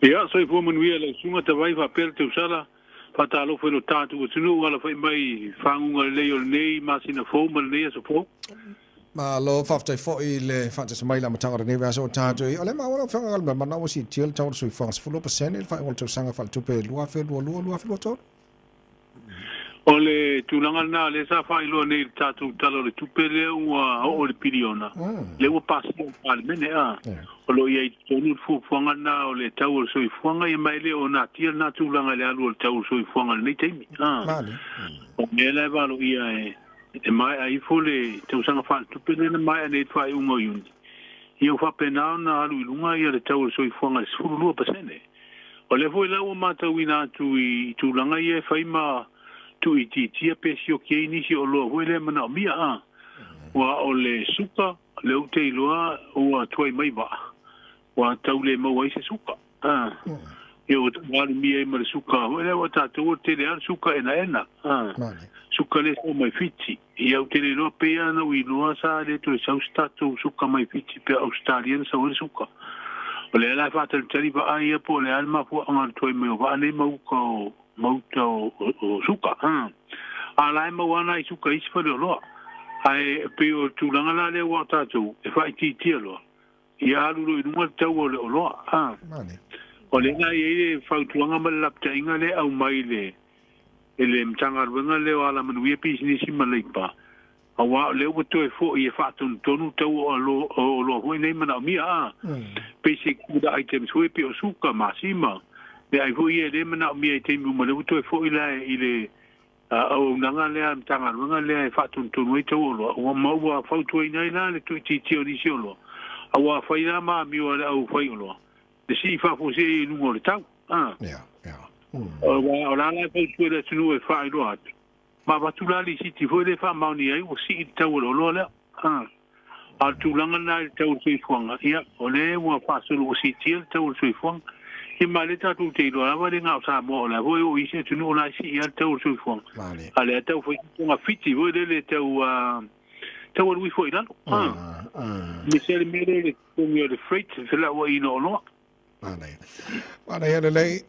Ia, soifua manuia lau susuga Tavai faapea le tausala, faatalofa i lo tatou atunuu alafai mai i faguga lelei o lenei masina fou ma lenei aso fou. Malo, faafetai foi i le faatasi mai i le amataga o lenei vaiaso o tatou i. O lea maua lau Afioga Galumalemana ua siitia le tau o le soifuaga 12% i le faaiuga o le tausaga faaletupe 2022/2023. O le tulaga lena lea sa faailoa nei i le tatou Tala o le Tupe lea ua oo i le piliona, lea ua pasia e le Palemene, a. O lo o i ai i totonu le fuafuaga lena o le tau o le soifuaga, ia ma e le o natia lena tulaga i le alu o le tau o le soifuaga i lenei taimi, a. O le mea la e valoia e maea ifo le tausaga faaletupe lea na maea nei i le faaiuga o Iuni, ia ua faapena ona alu i luga le tau o le soifuaga i le 12%. O lea foi la ua matauina atu i tulaga ia e fai ma tuuitiitia pe sioki ai nisi o oloa foi lea e manaomia a. Aua o le suka, lea ou te iloa ua tuai mai vaa, ua tau le maua ai se suka a. Ia ua alumia ai ma le suka foi lea, aua tatou ua tele lava le suka enaena a. Suka lea e sau mai Fiti. Ia ou te le iloa pei lava ona ou iloa sa le toe sau se tatou suka mai Fiti pe Ausetalia na sau ai le suka. O lea la e faatalitali vaa ia po o le a le mafuaaga o le tuai mai o vaa nei ma uka o ma uta o, o, o suka. A la e maua lava nai suka i isi faleoloa. Ae pei o le tulaga la lea ua o tatou e faaitiitia loa, ia alu loa i luga le tau o le oloa. O lea la e i ai le fautuaga ma le lapataiga lea e aumai i le i le Matagaluega lea o Alamanuia, Pisinisi ma Leipa, aua o lea ua toe foi e faatonutonu tau o oloa foi nei manaomia, a basic food items foi pei o suka, masima, meaai foi ia e le manaomia i taimi uma, lea ua toe foi la i le auaunaga lea a le Matagaluega lea e faatonutonu ai tau o oloa, ua ma ua fautuaina ai la le tuuitiitia o nisi oloa, aua fai la ma amio a le au fai oloa le sii faafuasei i luga o le tau. A. Yeah, yeah. Aua o la la e fautua i le atunuu e faailoa atu, ma avatu la lisiti foi lea e faamaonia ai ua sii le tau o le oloa lea. A. A o le tulaga lena i le tau o le soifuaga, ia, o lea ua faasolo ua siitia le tau o le soifuaga. Ia ma o lea tatou te iloa lava e le na o Samoa, o la foi e oo i isi atunuu o la e sii lava le tau o le soifuaga. A o lea tau fai togafiti foi lele tau, tau alu ifo i lalo. A. Aemaise le mea lea i le totogi o le freight, felauaiina o oloa. Manaia. Manaia lelei.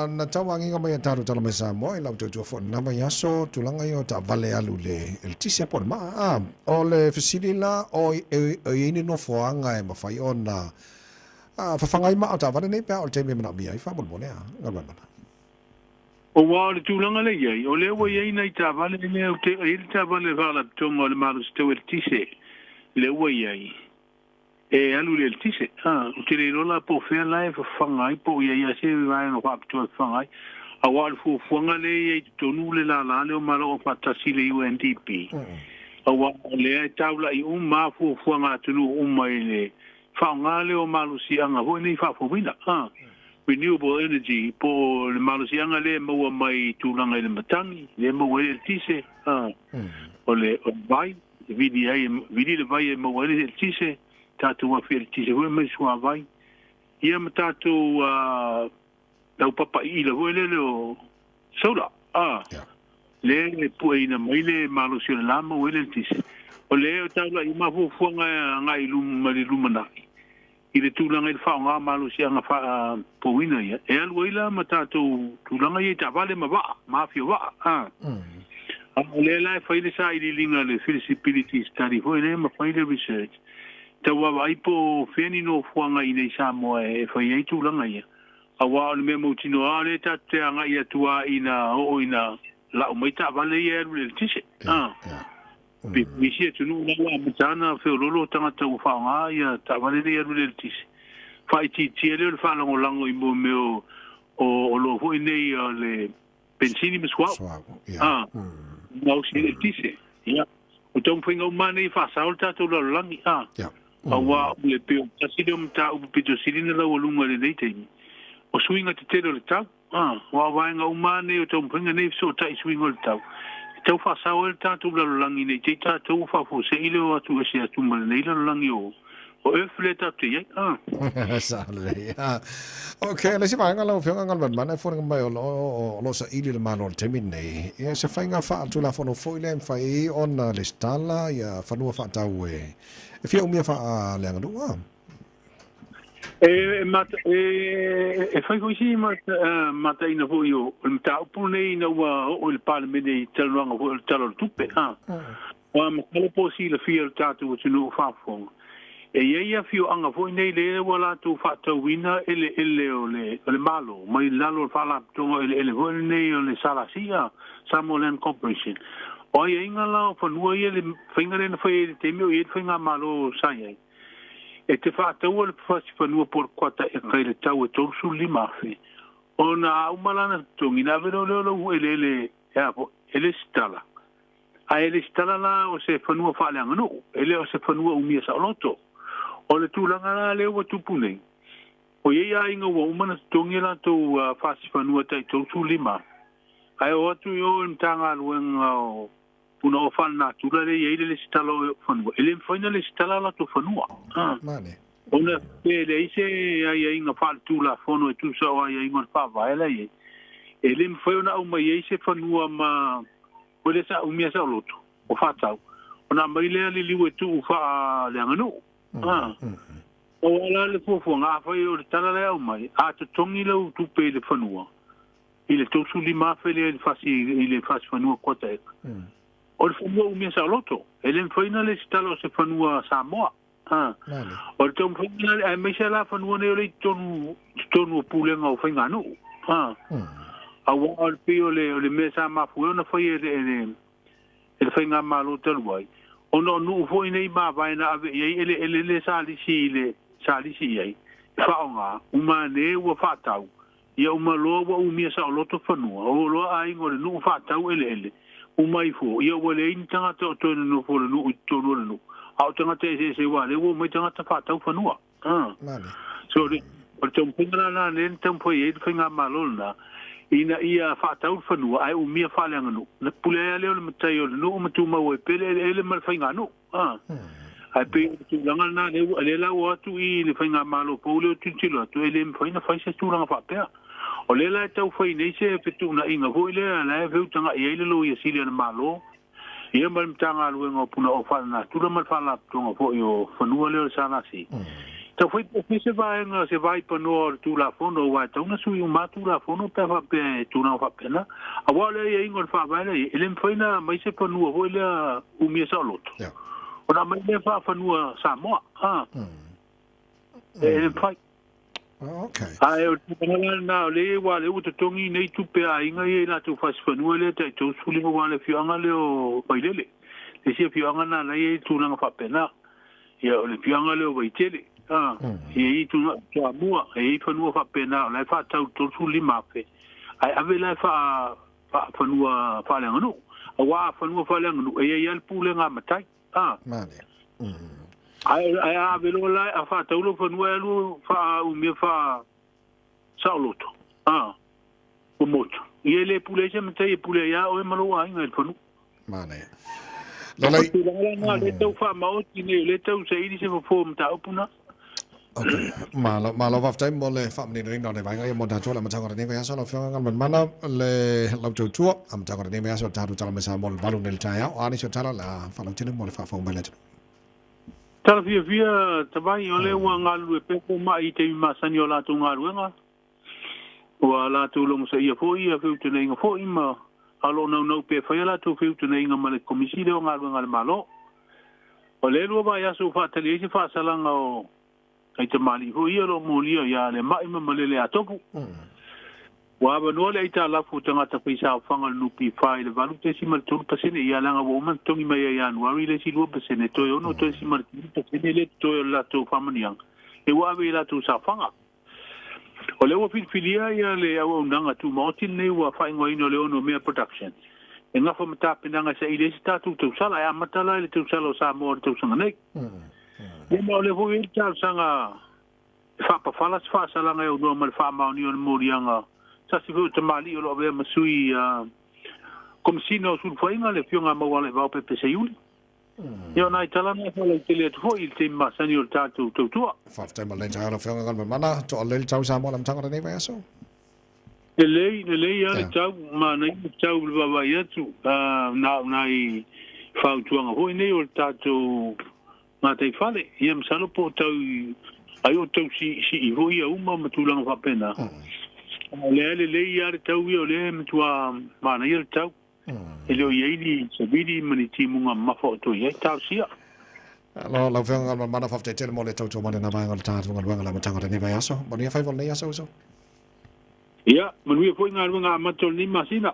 Na tau agiga mai a tatou tala mai Samoa i lau tautua foi i lena vaiaso, tulaga ia o taavale alu i le eletise po o le maa. A, o le fesili la, o i ai ni nofoaga e mafai ona fafaga ai maa o taavale nei pe a oo i le taimi e manaomia ai faamolemole a Galumalemana? Aua o le tulaga lea e i ai, o lea ua i ai nai taavale lea, e i ai le taavale a le Faalapotopotoga o le Malosi Tau Eletise lea ua i ai, E alu i le eletise. A, ou te le iloa la po o fea la e fafaga ai, po o i ai lava se vaega faapitoa e fafaga ai. Aua o le fuafuaga lea e i ai i totonu le lala lea o Malo Aufaatasi le UNDP, aua o lea e taulai uma lava fuafuaga a atunuu uma i le faaaoga lea o malosiaga foi nei faafouina, a, renewable energy, po o le malosiaga lea e maua mai i tulaga i le matagi, lea e maua ai le eletise, a, o le vai. E vili ai, vili le vai e maua ai le eletise, tatou afi eletise foi ma le suavai. Ia ma tatou laupapa iila foi lele o solar, a, lea e pueina mai le malosi o le la maua ai le eletise. O lea e taulai uma fuafuaga agai i luma i le lumanai i le tulaga i le faaaoga malosiaga faapouina ia, e alu ai la ma tatou tulaga ia i taavale ma vaa, ma afi o vaa, a. A o lea la e fai le sailiiliga le feasibility study foi lea ma fai le research, tau vaavaai po o fea ni nofoaga i inei i Samoa e fai ai tulaga ia, aua o le mea mautinoa o lea tatou te agai atu lava ina oo ina lau mai taavale ia e alu i le eletise, a. Pe isi atunuu la ua amata ana feololo tagata ua faaaoga ia taavale nei alu i le eletise. Faaitiitia lea o le faalagolago i mo mea o oloa foi nei o le penisini ma suauu. A, gaosi ai le eletise. Ia, o taumafaiga uma lava nei e faasao le tatou lalolagi, a. Aua o le pei o le tasi lea o mataupu pito sili ona laualuga i lenei taimi, o suiga tetele o le tau. Ā, aua o vaega uma lava nei o taumafaiga nei e fesootai i suiga o le tau, e tau faasao ai le tatou lalolagi ne i te i tatou ua faafuasei le o atu ese atu ma lenei lalolagi o o Earth lea tatou te i ai. Ā. Sao lelei. Ā. Ok, o le isi vaega lau Afioga Galumalemana e foliga mai o lo o lo o saili le Malo i le taimi lenei, ia se faiga faatulafono foi lea e mafai ai ona lesitala ia fanua faatau e fia umia faaleaganuu. Ā. E mata e fai foi si mataina foi o le mataupu nei ina ua oo i le Palemene i talanoaga foi o le Tala o le Tupe. Ua masalo po o silafia e le tatou atunuu o faafofoga, e i ai afioaga foi nei lea ua latou faatauina eleele o le Malo mai lalo o le Faalapotopotoga o Eleele foi lenei o le SLC, Samoa Land Corporation. O aiaiga la o fanua ia le faiga lea na fai ai i le taimi o i ai le faigamalo sa i ai, e te faataua le fasi fanua po o le kuata eka i le tau e $35,000, ona a uma lana totogi, ona ave loa lea o lou eleele e a foi, e lesitala. Ae e lesitala la o se fanua faaleaganuu, e le o se fanua umia saoloto. O le tulaga la lea ua tupu nei, o i ai aiga ua uma ona totogi a latou fasi fanua tai 35,000, ae o atu i o i le Matagaluega o Punaoa Faalenatura lea e i ai le lesitala o fanua, e le mafai ona lesitala o latou fanua. Ona pe leai se aiaiga faaletulafono e tusa o aiaiga o le Faavae la e i ai, e le mafai ona aumai ai se fanua ma o lea sa umia saoloto o faatau, ona aumai lea liliu e tuu faaleaganuu. Aua la le fuafuaga, afai o le tala lea e aumai, a totogi lau tupe i le fanua, i le 35,000 lea i le fasi i le fasi fanua kuata eka. O le fanua umia saoloto, e le mafai ona lesitala o se fanua Samoa. O le taumafaiga la, aemaise la fanua nei o lea i totonu o pulega o faiganuu. Aua o le pei o le mea sa mafua ai ona fai e le faigamalo talu ai, ona o nuu foi nei mavae na ave i ai eleele le sa lisi i ai, e faaaoga, uma ane ua faatau, ia uma loa ua umia saoloto fanua, o loa aiga o le nuu faatau eleele, uma ifo, ia ua leai ni tagata o toe nonofo o le nuu i totonu o le nuu, a o tagata eseese ua lea ua omai tagata faatau fanua. So o le taumafaiga la lena lea na taumafai ai le faigamalo lena, ina ia faatau le fanua ae umia faaleaganuu. Na pule ai lea o le matai o le nuu ma tumau ai pea le eleele ma le faiganuu. Ae pei o le tulaga lena lea la ua atu i le faigamalo fou lea o tilotilo atu, e le mafai ona fai se tulaga faapea. O lea la e tau fai nei se fetuunaiga foi lea la e feutagai ai le Loia Sili a le Malo, ia ma le Matagaluega o Punaoa Faalenatura ma le Faalapotopotoga foi o Fanua lea o le SLC. Tau fai po o se vaega, se vaipanoa o le Tulafono, aua e tatau ona sui uma Tulafono pe a faapea e tulaga faapena. Aua o le aiaiga o le Faavae lea, e le mafai ona aumai se fanua foi lea umia saoloto, ona aumai lea faafanua Samoa. E le mafai. Ae o le tulaga lena o lea ua lea ua totogi nei tupe a aiga ia i latou fasi fanua lea tai 35 aua le afioaga lea o Vailele. Le isi afioaga lena la e i ai tulaga faapena. Ia o le afioaga lea o Vaitele. Ia i tulaga Toamua, e i ai fanua faapena o la e faatau 35,000. Ae ave la e faafanua faaleaganuu. Aua a fanua faaleaganuu, e i ai lava le pulega a matai. Ae a ave loa la a faatau lou fanua e alu faaumia faa saoloto. O motu. Ia e le pule ai se matai e pule ai a oe ma lou aiga i le fanua. Manaia. Lelei. O tulaga la na lea tau faamaoti nei, o lea tau saili se fofo o mataupu na. Okay. Malo, malo faafetai mo le faamaninoina o le vaega ia mo tatou le amataga o lenei vaiaso lau Afioga Galumalemana le lau tautua amataga o lenei vaiaso o le tatou tala mai Samoa le 8 nei le taeao. O a nisi o tala o le a faalautele mo le faafofoga mai le atunuu. Tala fiafia Tavai, o lea ua galulue pea fomai i taimi masani o latou galuega. Ua latou logosaia foi ia feutanaiga foi ma a o lo o naunau pea e fai a latou feutanaiga ma le Komisi lea o Galuega a le Malo. O lea lua vaiaso ua faatali ai se faasalaga o aitamalii foi ia o lo o molia ia Lemai ma Malele Atofu. Ua avanoa le aitalafu o tagata faisaofaga o le NPF i le 8.3% ia leaga ua uma ona totogi mai ia Ianuari le isi 2%, toe 6.3% lea totoe o le latou faamanuiaga e ua ave i latou saofaga. O lea ua filifilia ia le auaunaga tumaoti lenei ua faaigoaina o le Onomea Productions e gafa ma tapenaga e saili ai se tatou tausala e amata la i le tausala o Samoa o le tausaga nei. Ia ma o lea foi e i ai le talosaga e faapafala se faasalaga e aunoa ma le faamaonia o le moliaga tasi foi o tamalii o lo o avea ma sui Komesina o Sulufaiga le Afioga a Maualaivao Pepe Seiuli. Ia o nai tala na e faalautele atu foi i le taimi masani o le tatou tautua. Faafetai mo lenei taeao lau Afioga Galumalemana. Toalelei le tau Samoa i le amataga o lenei vaiaso. Lelei, lelei lava le tau, manaia le tau i le vaavaai atu, na o nai fautuaga foi nei o le tatou gataifale. Ia masalo po o tau i Ai o tau siisii foi ia uma ma tulaga faapena. O lea e lelei lava le tau ia, o lea e matua manaia le tau. E le o i ai ni savili ma ni timuga mamafa o toe i ai. Talosia. Alo, lau Afioga Galumalemana, faafetai tele mo le tautua mai lena vaega o le tatou galuega i le amataga o lenei vaiaso. Manuia faiva o lenei aso uso. Ia, manuia foi galuega amata o lenei masina.